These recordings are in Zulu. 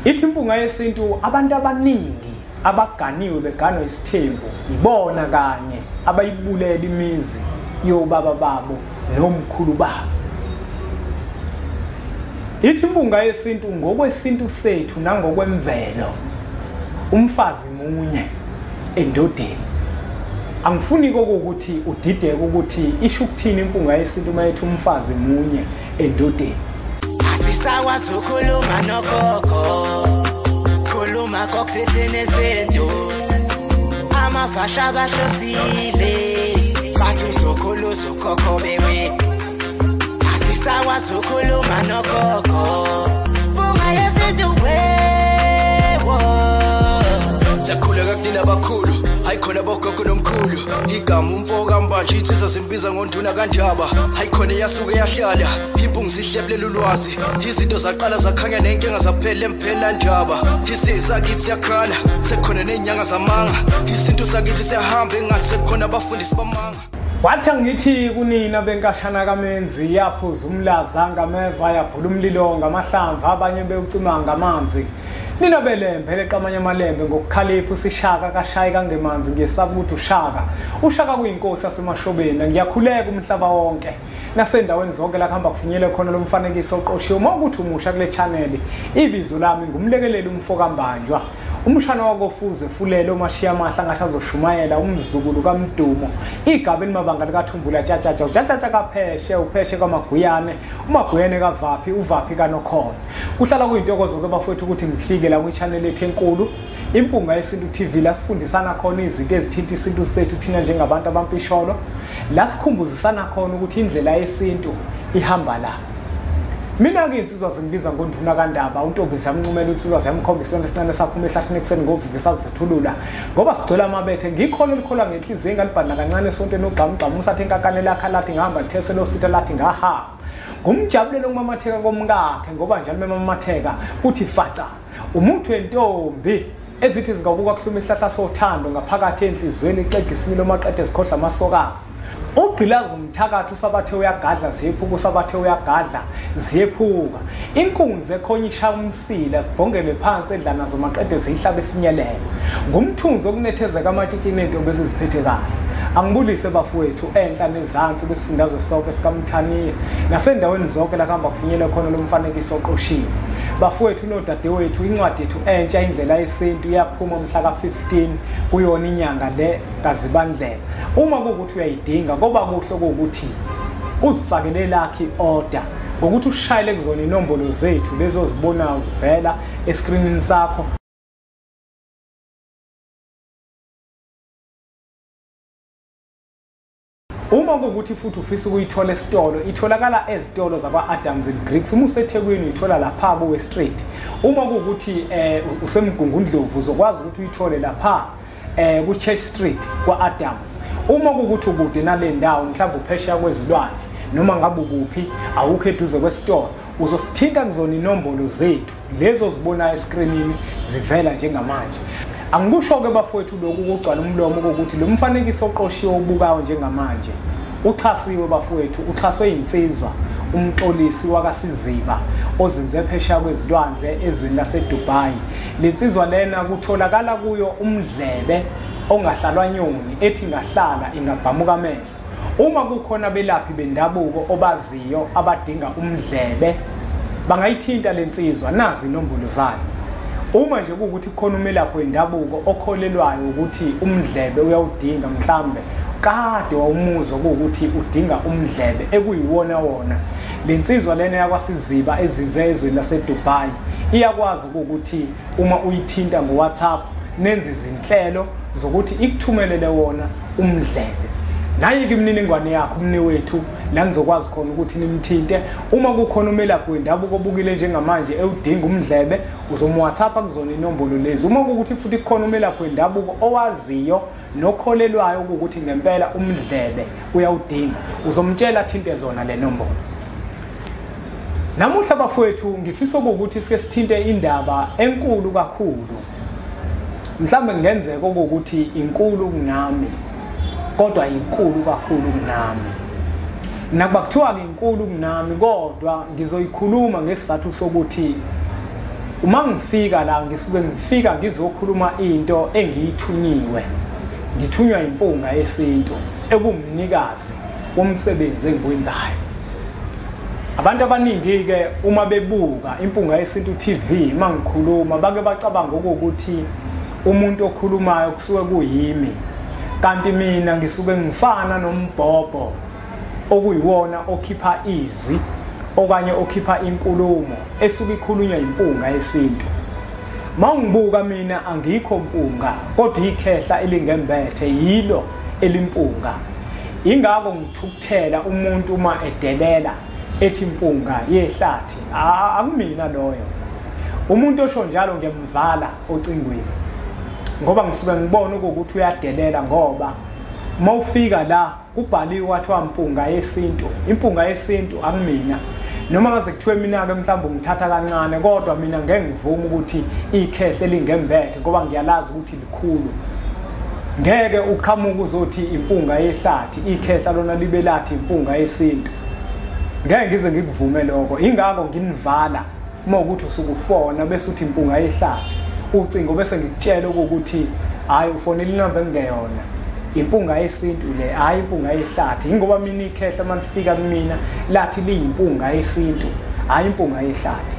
Ithi impunga yesintu abantu abaningi abaganiwe beganwa isithembu ibona kanye abayibulela imizi yobaba babo nomkhulu babo. Ithi impunga yesintu ngokwesintu sethu nangokwemvelo umfazi munye endodeni. Angifuni kokuthi udideke ukuthi isho ukuthini impunga yesintu mayethi umfazi munye endodeni. Asisakwazi ukukhuluma nogogo, khuluma kokuthini esintu, amafasha bahlosile bathi uzokhuluza ukhokho bewe. Asisakwazi ukukhuluma nogogo, mpunga yesintu wewo. Siyakhuleka kunina abakhulu, hayi khona bogogo nomkhulu. Igama umfo kaMbanje insizwa simbiza ngonduna kaNdaba. Hayi khona iyasuke yahlala, impungu sihlephlela ulwazi. Izinto zaqala zakhanya nenkinga zaphela emphela ndaba. Isisakithi siyakhala, sekukhona nezinyanga zamanga. Isintu sakithi siyahamba engathi sekukhona abafundisi bamanga. Wathi angithi kunina benkashana kaMenzi yaphuza umlaza ngameva yabhula umlilo ngamahlamvu abanye bewucima ngamanzi. Nina belembe leqamanye amalembe ngokukhalipha usishaka kashayi kangemanzi ngiyesaba ukuthi ushaka. Ushaka kuyinkosi yasemashobeni ngiyakhuleka umhlaba wonke. Nasendaweni zonke la kuhamba kufinyele khona lo mfanekiso oqoshiwe. Uma ukuthi umusha kule channel ibizo lami ngumlekeleli umfo kaMbanjwa. Umshana wakofuze fulele umashiya amahla ngathi azoshumayela umzukulu kaMdumo. Igaba elimabanga likaThumbula tshatshatsha utshatshatsha kapheshe upheshe kwaMaguyane uMaguyane kaVaphi uVaphi kaNokhona. Kuhlala kuyintokozo ke bafowethu ukuthi ngifike la kwi-channel ethu enkulu Impunga Yesintu TV la sifundisana khona izinto ezithinta isintu sethu thina njengabantu abampisholo. La sikhumbuzisana khona ukuthi indlela yesintu ihamba la. Mina-ke insizwa zingibiza ngonduna kaNdaba, untombi ziyamncumela insizwa ziyamkhombisa isonto esincane saphuma ehlathini ekuseni ngovivi savuthulula ngoba sigcwele amabethe. Ngikholwa elikholwa ngenhliziyo engalibhanda kancane esontweni ogqamugqamu usathi enkakane lakha lathi ngihamba lithese lositha lathi ngahamba. Ngumjabulelo ukumamatheka komkakhe ngoba njalo memamatheka kuthi faca. Umuthi wentombi ezithi zingawubuka kuhluma isihlahla sothando ngaphakathi enhliziyweni ixega isimilo maqede zikhohlwa amasokazi. Ugqilaza umthakathi usabathe uyagadla ziyephuka usabathe uyagadla ziyephuka. Inkunzi ekhonya ishaya umsila sibhongele phansi edla nazo maqede ziyihlabe esinyelele. Ngumthunzi okunethezeka amatshitshi nentombi eziziphethe kahle. Angibulise bafowethu enhla nezansi kwisifundazwe sonke sikaMthaniya nasendaweni zonke la kuhamba kufinyele khona lo mfanekiso oqoshiwe. Bafowethu nodadewethu incwadi yethu entsha indlela yesintu iyaphuma mhla ka-15 kuyona inyanga le kaZibandlela. Uma kuwukuthi uyayidinga ngoba kuhle ukuthi uzifakele lakhe i-order ngokuthi ushayele kuzona inombolo zethu lezo zibonayo zivela eskrinini sakho. Uma kuwukuthi futhi ufisa ukuyithola esitolo, itholakala ezitolo zakwa-Adams and Greeks. Uma useThekwini uyithola lapha ku-West Street. Uma kuwukuthi useMgungundlovu uzokwazi ukuthi uyithole lapha ku-Church Street kwa-Adams. Uma kuwukuthi ukude nale ndawo mhlawumbe uphesheya kwezilwandle noma ngabe ukuphi awukho eduze kwesitolo, uzosithinta kuzona inombolo zethu lezo zibonayo eskrinini zivela njengamanje. Angikusho-ke bafowethu lokhu kugcwala umlomo kokuthi lo mfanekiso oqoshiwe obukayo njengamanje uxhasiwe bafowethu, uxhaswe insizwa uMxolisi wakaSiziba ozinze phesheya kwezilwandle ezweni laseDubai. Lensizwa lena kutholakala kuyo umdlebe ongahlalwa nyoni ethi ngahlala ingabhamuka amehlo. Uma kukhona belaphi bendabuko obaziyo abadinga umdlebe bangayithinta lensizwa, nazi inombolo zayo. Uma nje kuwukuthi kukhona umelaphi wendabuko okholelwayo ukuthi umdlebe uyawudinga, mhlambe kade wawumuzwa kuwukuthi udinga umdlebe ekuyiwona wona, lensizwa lena yakwaSiziba ezinze ezweni laseDubai iyakwazi ukuthi uma uyithinta ngo-WhatsApp nenze izinhlelo zokuthi ikuthumelele wona umdlebe. Nayi-ke imininingwane yakho umni wethu la nizokwazi khona ukuthi nimthinte. Uma kukhona umelaphi wendabuko obukile njengamanje ewudinga umdlebe uzomu-WhatsApp kuzona inombolo lezi. Uma kuwukuthi futhi kukhona umelaphi wendabuko owaziyo nokholelwayo ukuthi ngempela umdlebe uyawudinga uzomtshela athinte zona le nombolo. Namuhla bafowethu ngifisa ukuthi sike sithinte indaba enkulu kakhulu. Mhlawumbe kungenzeka ukuthi inkulu kunami, kodwa inkulu kakhulu kunami. Nakuba kuthiwa ke inkulu kunami, kodwa ngizoyikhuluma ngesizathu sokuthi Uma ngifika la ngisuke ngifika ngizokhuluma into engiyithunyiwe. Ngithunywa impunga yesintu ekumnikazi womsebenzi engiwenzayo. Abantu abaningi ke uma bebuka Impunga Yesintu TV mangikhuluma bake bacabanga ukuthi umuntu okhulumayo kusuke kuyimi, kanti mina ngisuke ngifana nombhobho okuyiwona okhipha izwi okanye okhipha inkulumo esuke ikhulunywa impunga yesintu. Mawungibuka mina angikho mpunga, kodwa ikhehla elingembethe yilo elimpunga. Ingakho ngithukuthela umuntu uma edelela ethi impunga yehlathi, akumina loyo. Umuntu osho njalo ngiyamvala ocingweni ngoba ngisuke ngibona ukuthi uyadelela, ngoba mawufika la kubhaliwe kwathiwa mpunga yesintu, impunga yesintu akumina. Noma ngaze kuthiwe mina ke mhlawumbe ngithatha kancane, kodwa mina ngeke ngivume ukuthi ikhehle lingembethe ngoba ngiyalazi ukuthi likhulu. Ngeke uqhamuke uzothi impunga yehlathi, ikhehla lona libe lathi impunga yesintu. Ngeke ngize ngikuvume lokho. Ingakho nginivala uma ukuthi usukufona bese uthi impunga yehlathi, ucingo bese ngikutshela ukuthi hayi ufonela inamba engeyona, impunga yesintu le, hayi impunga yehlathi. Ingoba mina ikhehla malifika kumina lathi liyimpunga yesintu, hayi impunga yehlathi.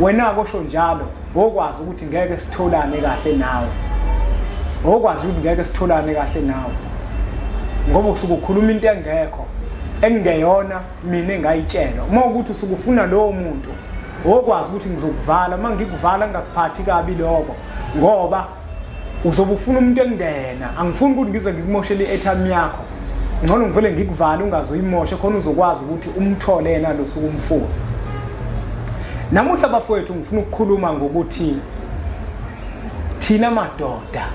Wena kosho njalo ngokwazi ukuthi ngeke sitholane kahle nawe, ngokwazi ukuthi ngeke sitholane kahle nawe, ngoba usuke ukhuluma into engekho engeyona mina engayitshelwa. Uma ukuthi usukufuna lowo muntu, okwazi ukuthi ngizokuvala. Uma ngikuvala ngingakuphathi kabi lokho, ngoba uzobe ufuna umuntu engena. Angifuni ukuthi ngize ngikumoshele i-airtime yakho, ngcono ngivele ngikuvale ungazoyimoshe, khona uzokwazi ukuthi umthole yena lo suku umfuna. Namuhla bafowethu ngifuna ukukhuluma ngokuthi thina madoda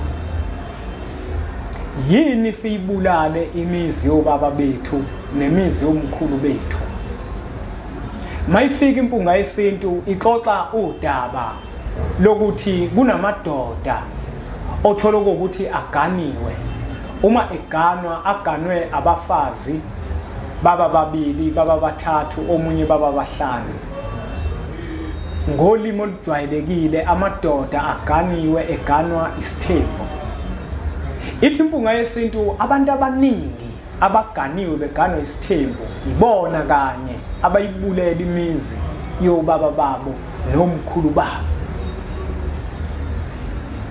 yini siyibulale imizi yobaba bethu nemizi yomkhulu bethu. Mayifika impunga yesintu ixoxa udaba lokuthi kunamadoda othola ukuthi aganiwe. Uma eganwa aganwe abafazi baba babili, baba bathathu, omunye baba bahlanu. Ngolimi olujwayelekile amadoda aganiwe eganwa isithembu. Ithi impunga yesintu abantu abaningi abaganiwe beganwa isithembu ibona kanye abayibulela imizi yobaba babo nomkhulu babo.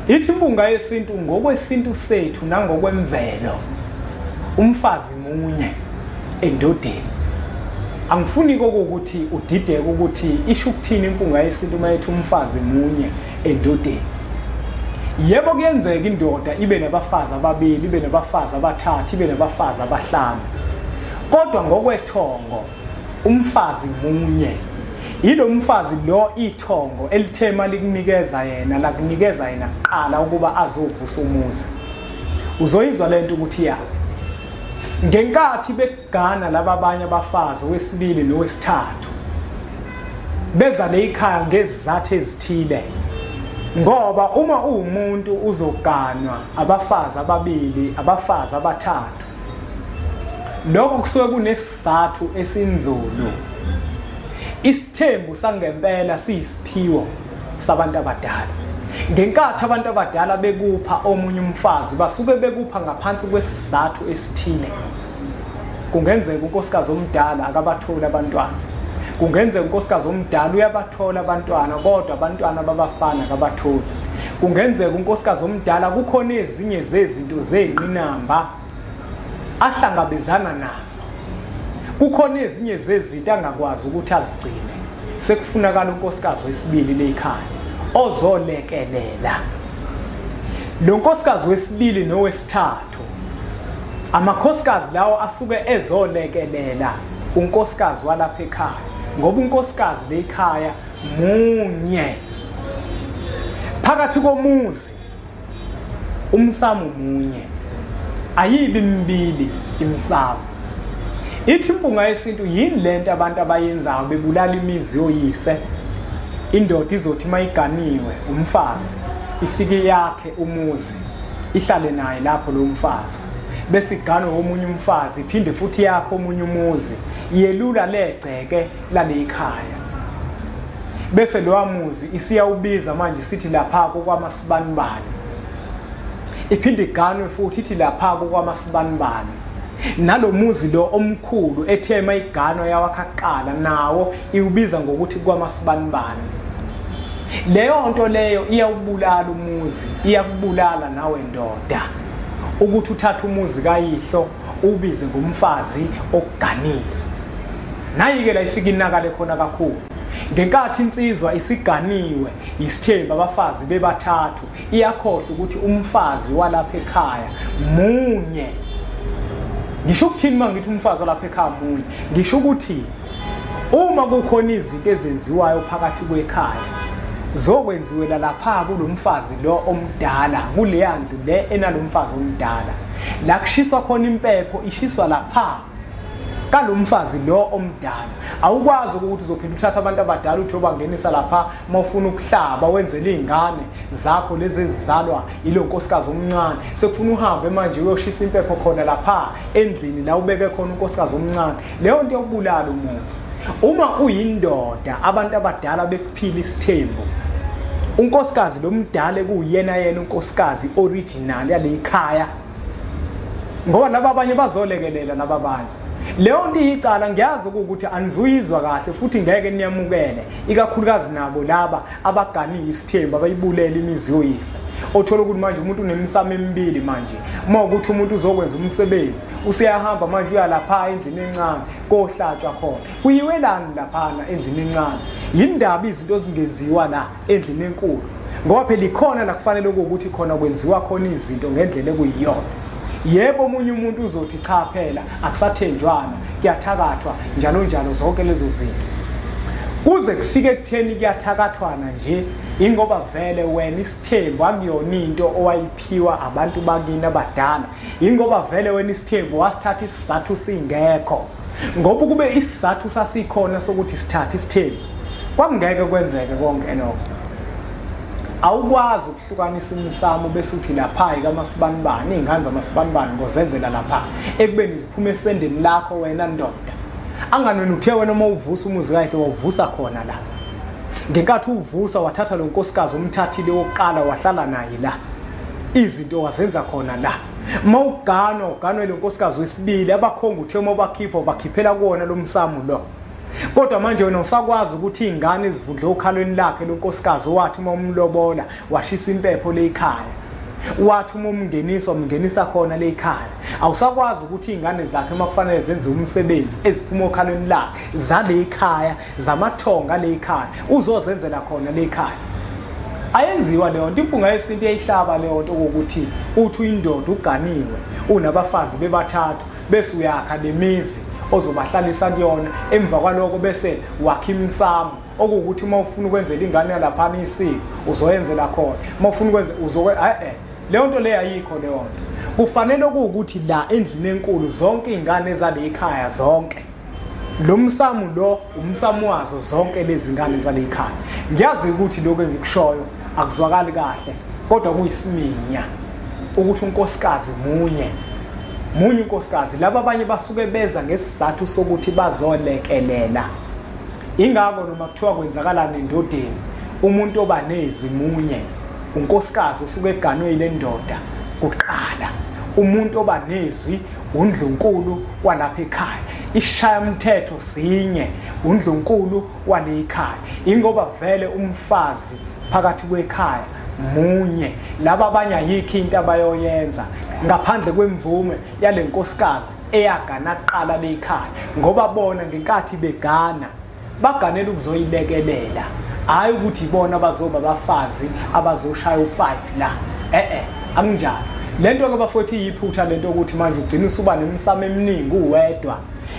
Ithi impunga yesintu ngokwesintu sethu nangokwemvelo umfazi munye endodeni. Angifuni ukuthi udideke ukuthi isho ukuthini impunga yesintu mayethi umfazi munye endodeni. Yebo kuyenzeka indoda ibe nabafazi ababili, ibe nabafazi abathathu, ibe nabafazi abahlanu, kodwa ngokwethongo umfazi munye. Yilo mfazi lo ithongo elithema likunikeza yena, lakunikeza yena kuqala ukuba azovusa umuzi. Uzoyizwa lento ukuthi yapi. Ngenkathi begana laba abanye abafazi wesibili nowesithathu beza leyikhaya ngezizathu ezithile, ngoba uma uwumuntu uzoganwa abafazi ababili, abafazi abathathu, lokho kusuke kunesizathu esinzulu. Isithembu sangempela siyisiphiwo sabantu abadala. Ngenkathi abantu abadala bekupha omunye umfazi basuke bekupha ngaphansi kwesizathu esithile. Kungenzeka unkosikazi omdala akabatholi abantwana, kungenzeka unkosikazi omdala uyabathola abantwana kodwa abantwana babafana akabatholi. Kungenzeka unkosikazi omdala kukhona ezinye zezinto zengqinamba ahlangabezana nazo, kukhona ezinye zezinto angakwazi ukuthi azigcine. Sekufunakala unkosikazi wesibili lekhaya ozolekelela lo nkosikazi wesibili nowesithathu. Amakhosikazi lawo asuke ezolekelela unkosikazi walapha ekhaya, ngoba unkosikazi lekhaya munye phakathi komuzi, umsamo munye, ayibi mbili imisamo. Ithi impunga yesintu yini lento abantu abayenzayo bebulala imizi yoyise? Indoda izothi mayiganiwe umfazi ifike yakhe umuzi ihlale naye lapho lo mfazi, bese iganwe omunye umfazi iphinde futhi yakhe omunye umuzi, yelula legceke lalekhaya. Bese lowa muzi isiyawubiza manje sithi lapha kwamasibanibani, iphinde iganwe futhi ithi lapha kwamasibanibani. Nalomuzi lo omkhulu ethe mayiganwa yawakha kuqala nawo iwubiza ngokuthi kwamasibanibani. Leyo nto leyo iyawubulala umuzi, iyakubulala nawe ndoda ukuthi uthathe umuzi kayihlo ubize ngumfazi okuganile. Nayi ke la ifika inakale khona kakhulu. Ngenkathi insizwa isiganiwe isithembu abafazi bebathathu, iyakhohlwa ukuthi umfazi walapha ekhaya munye. Ngisho ukuthini mangithi umfazi walapha ekhaya munye? Ngisho ukuthi uma kukhona izinto ezenziwayo phakathi kwekhaya zokwenziwela lapha kulomfazi lo omdala, kuleya ndlu le enalomfazi omdala. La kushiswa khona impepho ishiswa lapha kalomfazi lo omdala. Awukwazi ukuthi uzophinda uthatha abantu abadala uthi ubangenisa lapha mawufuna ukuhlaba wenzele izingane zakho lezi ezizalwa ilo nkosikazi omncane. Sekufuna uhambe manje uyoshisa impepho khona lapha endlini la ubeke khona unkosikazi omncane. Leyo nto yokubulala umuzi. Uma uyindoda abantu abadala bekuphila isithembu, unkosikazi lomdala kuyena yena unkosikazi original yalekhaya, ngoba laba abanye bazolekelela laba abanye. Leyo nto iyicala, ngiyazi ukuthi anizuyizwa kahle futhi ngeke niyamukele, ikakhulukazi nabo laba abaganile isithembu abayibulela imizi yoyise. Othola ukuthi manje umuntu unemisamo emibili manje. Uma ukuthi umuntu uzokwenza umsebenzi useyahamba manje uya lapha endlini encane kohlatshwa khona. Kuyiwelani laphana endlini encane? Yindaba izinto ezingenziwa la endlini enkulu, ngoba phela ikhona la kufanele ukuthi khona kwenziwa khona izinto ngendlela ekuyiyona. Yebo, omunye umuntu uzothi cha phela akusathenjwana, kuyathakathwa njalo njalo zonke lezo zinto. Kuze kufike ekutheni kuyathakathwana nje, ingoba vele wena isithembu akuyona into owayiphiwa abantu bakini abadala, ingoba vele wena isithembu wasithatha isizathu singekho. Ngoba kube isizathu sasikhona sokuthi sithathe isithembu, kwakungeke kwenzeke konke lokho. Awukwazi ukuhlukanisa imisamo bese uthi lapha kaMasibanibani, izingane zamasibanibani ngozenzela lapha, ekubeni ziphuma esendeni lakho wena ndoda. Angani wena uthe wena uma uvusa umuzi kahle wawuvusa khona la. Ngenkathi uvusa wathatha lo nkosikazi umthathile wokuqala wahlala naye la, izinto wazenza khona la. Mawuganwa uganwe lo nkosikazi wesibili, abakhonga uthe uma bakhipha bakhiphela kuwona lo msamo lo. Kodwa manje wena usakwazi ukuthi izingane ezivundle okhalweni lakhe lo nkosikazi wathi uma umlobola washisa impepho lekhaya, wathi uma umngenisa umngenisa khona lekhaya. Awusakwazi ukuthi izingane zakhe uma kufanele zenze umsebenzi eziphuma okhalweni lakhe zalekhaya, zamathonga lekhaya, uzozenzela khona lekhaya. Ayenziwa leyo nto. Impunga yesintu eyihlaba leyo nto ukuthi uthi uyindoda uganiwe unabafazi bebathathu bese uyakha lemizi ozobahlalisa kuyona, emva kwaloko bese wakha imisamo okuwukuthi uma ufuna ukwenzela ingane yalaphana isiko uzoyenzela khona, uma ufuna ukwenza uzokwe leyo nto leyo ayikho leyo nto. Kufanele kuwukuthi la endlini enkulu zonke izingane ezale ekhaya zonke lo msamo lo umsamo wazo zonke lezi ngane zale ekhaya. Ngiyazi ukuthi lokho engikushoyo akuzwakali kahle, kodwa kuyisiminya ukuthi unkosikazi munye munye unkosikazi. Laba abanye basuke beza ngesizathu sokuthi bazolekelela. Ingakho noma kuthiwa kwenzakalani endodeni, umuntu oba nezwi munye, unkosikazi usuke eganwe ile ndoda kuqala. Umuntu oba nezwi undlunkulu walapha ekhaya, ishaya umthetho sinye undlunkulu wale ekhaya. Ingoba vele umfazi phakathi kwekhaya munye, laba abanye ayikho into abayoyenza ngaphandle kwemvume yale nkosikazi eyagana kuqala lekhaya, ngoba bona ngenkathi begana baganela ukuzoyilekelela, hayi ukuthi ibona abazoba abafazi abazoshaya u5 la. Akunjalo lento ke bafowethu, iyiphutha lento ukuthi manje ugcina usuba nemisamo eminingi uwedwa.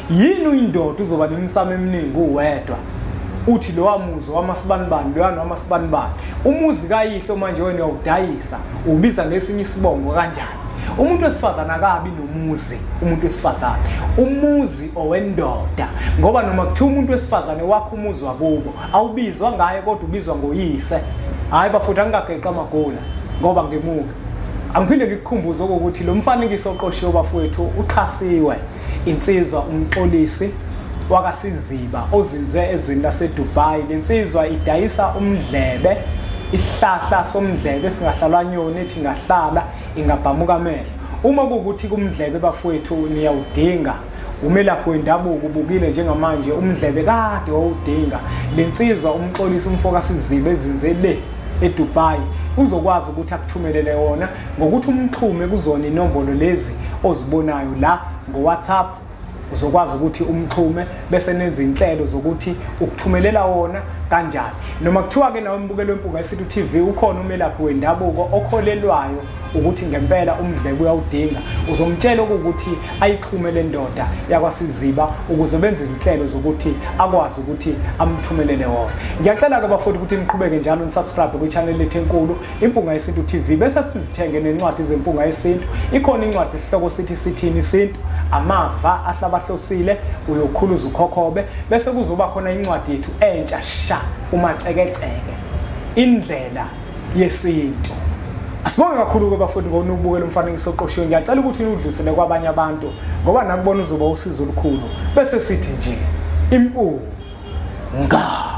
Yini uyindoda uzoba nemisamo eminingi uwedwa? Uthi lo wamuzi wamasibanibani lo wamasibanibani, umuzi kayihlo manje wena uyawudayisa ubiza ngesinye isibongo kanjani? Umuntu wesifazana akabi nomuzi, umuntu wesifazane umuzi owendoda, ngoba noma kuthiwa umuntu wesifazane wakho umuzi wakubo awubizwa ngaye kodwa ubizwa ngoyise. Hayi bafowethu, angingageqa amagula ngoba ngemuka. Angiphinde ngikukhumbuze ukuthi lo mfanekiso oqoshiwe bafowethu uxhasiwe insizwa uMxolisi wakaSiziba ozinze ezweni laseDubai. Lensizwa idayisa umdlebe, isihlahla somdlebe singahlalwa nyoni, ethi ngahlala ingabhamuka amehlo. Uma kuwukuthi kumdlebe bafowethu niyawudinga, umelaphi wendabuko ubukile njengamanje umdlebe kade wawudinga, lensizwa uMxolisi umfoka Siziba ezinze le eDubai uzokwazi ukuthi akuthumelele wona ngokuthi umxhume kuzona inombolo lezi ozibonayo la ngo-WhatsApp. Uzokwazi ukuthi umxhume bese nenza inhlelo zokuthi ukuthumelela wona kanjani. Noma kuthiwa ke nawe mbukelo weMpunga Yesintu TV ukhona umelaphi wendabuko okholelwayo ukuthi ngempela umdlebe uyawudinga, uzomtshela ukuthi ayixhume le ndoda yakwaSiziba ukuze benze izinhlelo zokuthi akwazi ukuthi amthumelele wona. Ngiyacela ke bafowethu ukuthi niqhubeke njalo nisubscribe kwi-channel lethu enkulu Impunga Yesintu TV, bese sizithenge nencwadi zeMpunga Yesintu. Ikhona incwadi esihloko sithi sithini isintu, amava ahlabahlosile, uyokhuluza ukhokhobe, bese kuzoba khona incwadi yethu entsha sha, umacekeceke, indlela yesintu. Asibonge kakhulu ke bafowethu ngonubukela umfanekiso oqoshiwe. Ngiyacela ukuthi niwudlulisele kwabanye abantu ngoba nakubona uzoba usizo olukhulu. Bese sithi nje impunga.